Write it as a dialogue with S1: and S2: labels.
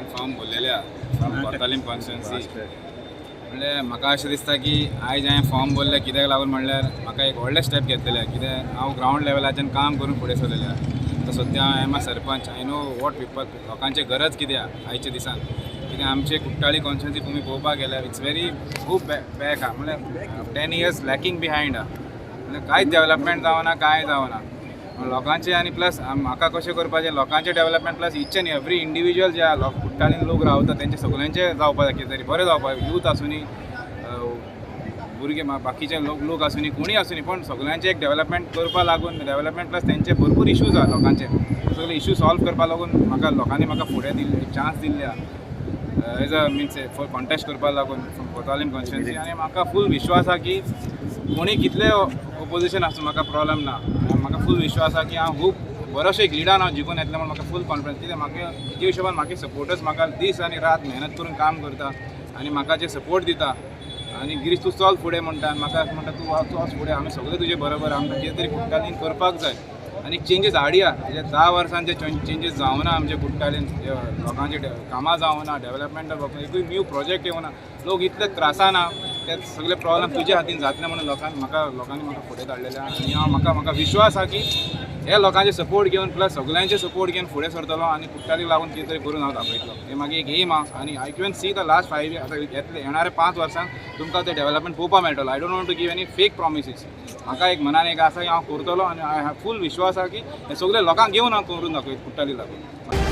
S1: हांवें फॉर्म भरलेले आहा फ्रॉम कोर्तालीम कॉन्स्टिट्युन्सी. म्हणल्यार म्हाका अशें दिसता की आयज हांवें फॉर्म भरलें कित्याक लागून म्हणल्यार म्हाका एक व्हडलें स्टेप घेतलेलें. कित्याक हांव ग्रावंड लेवलाच्यान काम करून फुडें सरलेलें आहा. आतां सद्या I am a sarpanch. I know what people, लोकांची गरज कितें आहा आयच्या दिसान. कित्याक आमचे कुट्टाळी कॉन्स्टिट्युन्सी तुमी पळोवपाक गेल्यार it's very खूब बॅक आहा. म्हणल्यार 10 इयर्स लॅकिंग बिहायंड आहा. म्हणल्यार कांयच डेवलपमेंट जावना, कांय जावना लोकांचे. आनी प्लस म्हाका कशें करपाचें, लोकांचें development plus each and every individual जे आहा, लोक कुट्टाळीन लोक रावता, तेंचे सगळ्यांचे जावपाक जाय, कितें तरी बरें जावपाक. यूथ आसूनी, भुरगे बाकीचे लोक लोक आसूनी, कोणीय आसूनी, पूण सगळ्यांचे एक डेवलपमेंट करपा लागून, डेवलपमेंट प्लस तेंचे भरपूर इश्यूज आहा लोकांचे, सगळे इश्यू सॉल्व करपा लागून म्हाका लोकांनी म्हाका फुडें दिल्ले, चान्स दिल्ले आहा as a means for contest करपा लागून फ्रॉम कोतालीम कॉन्स्टिट्युन्सी. आनी म्हाका फूल विश्वास आहा की कोणी कितले ओपोजिशन आसूं, म्हाका प्रॉब्लम ना. म्हाका फूल विश्वास आहा की हांव खूब बरोसो एक लिडान हांव जिखून येतलें म्हूण म्हाका फूल कॉन्फिडन्स. कित्याक म्हाका हे हिशोबान म्हाका सपोर्टर्स म्हाका दीस आनी रात मेहनत करून काम करता आनी म्हाका जे सपोर्ट दिता आनी "गिरीश, तूं चल फुडें" म्हणटा आनी म्हाका म्हणटा, "तूं वच फुडें, आमी सगळे तुजे बरोबर. आमकां कितें तरी कुट्टालीन करपाक जाय आनी चेंजीस हाडया. जे 10 वर्सान जे चेंजीस जावना आमच्या कुट्टालीन, लोकांचे कामां जावना, डेवलपमेंट, एकूय न्यू प्रोजेक्ट येवना, लोक इतले त्रासान आहा, ते सगळे प्रॉब्लम तुज्या हातीन जातले" म्हणून लोकांनी म्हाका फुडें धाडलेले आहा. आनी हांव म्हाका म्हाका विश्वास आहा की हे लोकांचे सपोर्ट घेवन प्लस सगळ्यांचे सपोर्ट घेवन फुडें सरतलो आनी कुट्टालीक लागून कितें तरी करून हांव दाखयतलो. हे मागीर एक एम आहा. आनी I can see the last 5 year, आतां येतले येणारे 5 वर्सांक तुमकां ते डेवलपमेंट पळोवपाक मेळटलो. I don't want to give any fake promises. म्हाका एक मनान एक आसा की हांव करतलो आनी I have फूल विश्वास आहा की हे सगळे लोकांक घेवन हांव करून दाखयत कुट्टाली लागून.